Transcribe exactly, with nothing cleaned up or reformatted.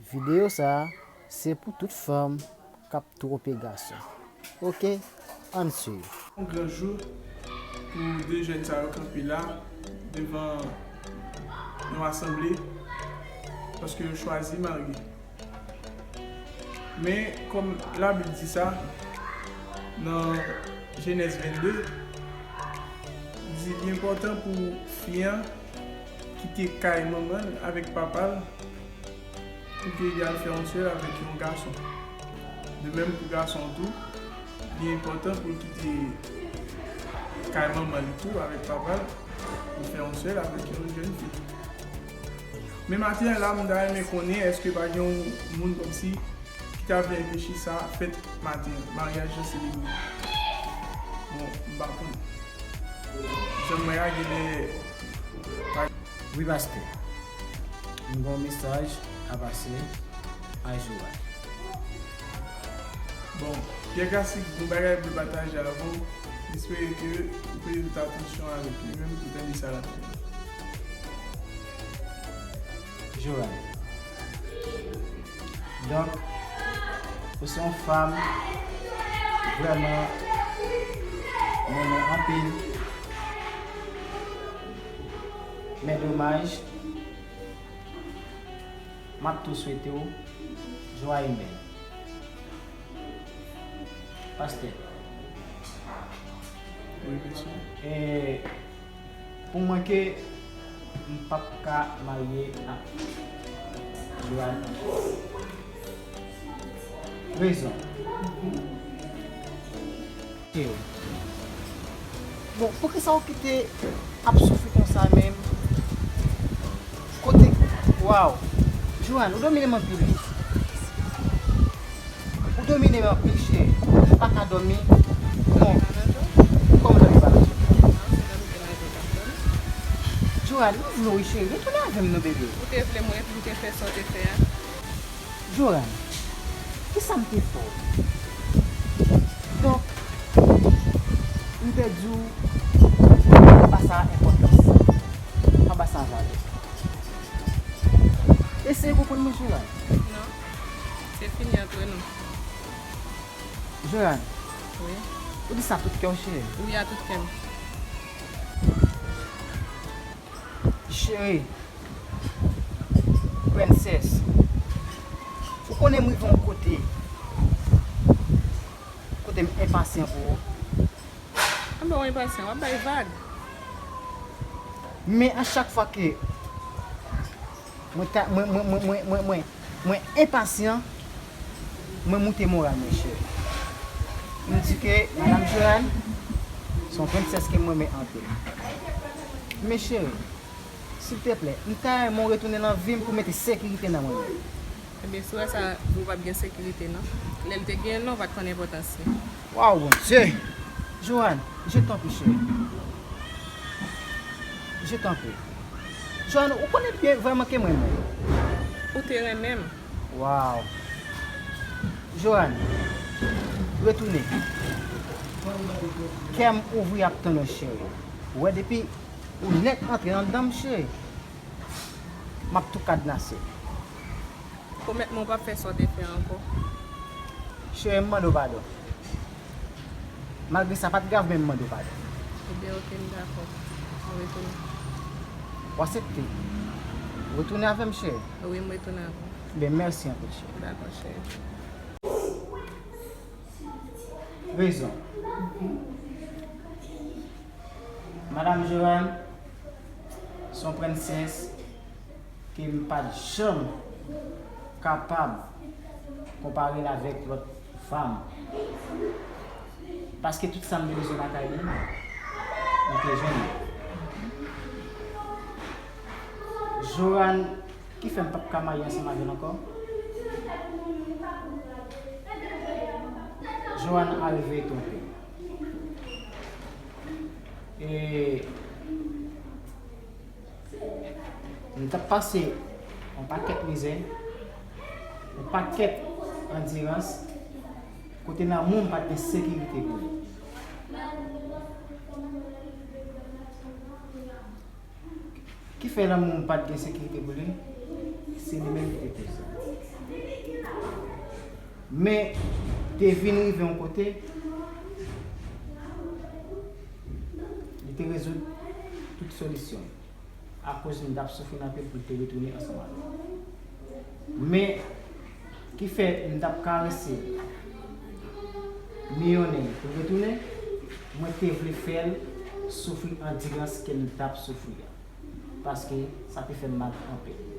Videyo sa a, se pou tout fanm k ap twonpe gason. Oke, ann swiv. Yon gran jou pou de jèn sa yo kanpe la devan yon asanble paske yo chwazi marye. Men, kòm Labib di sa, nan Jenèz vennde, li di li enpòtan pou fi an kite kay manman l avèk papa l pou ke li al fè yon sèl avèk yon gason. De menm pou gason an tou, li enpòtan pou l kite kay manman li tou avèk papa l, pou l fè yon sèl avèk yon jèn fi. Men maten an la, m ta renmen konnen èske pa gen yon moun kòmsi ki ta vle enpeche sa fèt maten an, maryaj lan selebre. Bon, m pa konn. Jan m wè a genlè pa Wi, pastè. M gen yon mesaj a pase a Joan. Bon, Pierre Classic, gon bagay pou pataje avè w. M espere ke ou prete tout atansyon avèk li menm pou tande sa l ap di. Joan. Donk, ou se yon fanm vrèman mwen renmen anpil. Men domaj, m ap tou swete w jwaye Nwèl. Pastè. Wi, mesye. E pou mwen ke m p ap ka marye ak Joan ankò. Rezon. Bon, poukisa w kite ap soufri konsa menm? Kote, waw. Joan, ou domine m anpil wi. Ou domine m anpil, cheri. M pa ka dòmi. Non. Kòman w dòmi pa nan je? Joan, m vle w wi, cheri. Retounen avè m non, bebe. Ou te vle m ret, m te fè sa w te fè a. Joan, kisa m te fè w? Donk, m te di w, pa ba sa enpòtans. Pa ba sa valè. Eseye konprann mwen, Joan. Non. Se fini antre nou. Joan. Wi. Ou di sa tout kè w, cheri? Wi, a tout kè m. Cheri, prensès, ou konnen m rive yon kote, kote m enpasyan pou ou. Anben w enpasyan, w ap bay vag. Men a chak fwa ke mwen ta, mwen, mwen, mwen, mwen, mwen, mwen, mwen enpasyan, mwen moute moral mwen, cheri. M di ke Madanm Joan se yon prensès ke m renmen anpil. Men cheri, silteplè, m ta renmen w retounen nan vi m pou mete sekirite nan mwen menm. Ebyen, si w wè sa, ou p ap gen sekirite, non. Lè l te genyen l lan, ou pa t konn enpòtans li. Waw, Bondye! Joan, je t'en prie, cheri. Je t'en prie. Joan, ou konnen byen vrèman ke m renmen w. Ou te renmen m. Waw. Joan, retounen. Kè m ouvri ap tann ou, cheri. Ou wè, depi ou nèt antre anndan m, cheri, m ap tou kadnase. Pwomèt mwen ou p ap fè sa w te fè a ankò. Cheri, m mande w padon. Malgre sa pa t grav, men m mande w padon. Ebyen, oke, m dakò. Mwen retounen. W aksepte? Retounen avè m, cheri? Wi, m retounen avè w. Ebyen, mèsi anpil, cheri. Dakò, cheri. Rezon. Madanm Joan se yon prensès ke m pa t janm kapab konpare l avèk lòt fanm. Paske tout sa m te bezwen lakay li, m te jwenn li. Joan, ki fè m p ap ka marye ansanm avè l ankò. Joan arive twonpe m. E m t ap pase yon pakèt mizè, yon pakèt andirans, kote lanmou m pa t gen sekirite pou li. Ki fè lanmou m pa t gen sekirite pou li? Se li menm ki te koze. Men, te vin rive yon kote, li te rezoud tout solisyon. Akoz m t ap soufri anpil pou l te retounen ansanm avè m. Men, ki fè m t ap karese miyonnen pou l retounen, mwen te vle fè l soufri andilans ke m t ap soufri a. Paske sa te fè m mal anpil.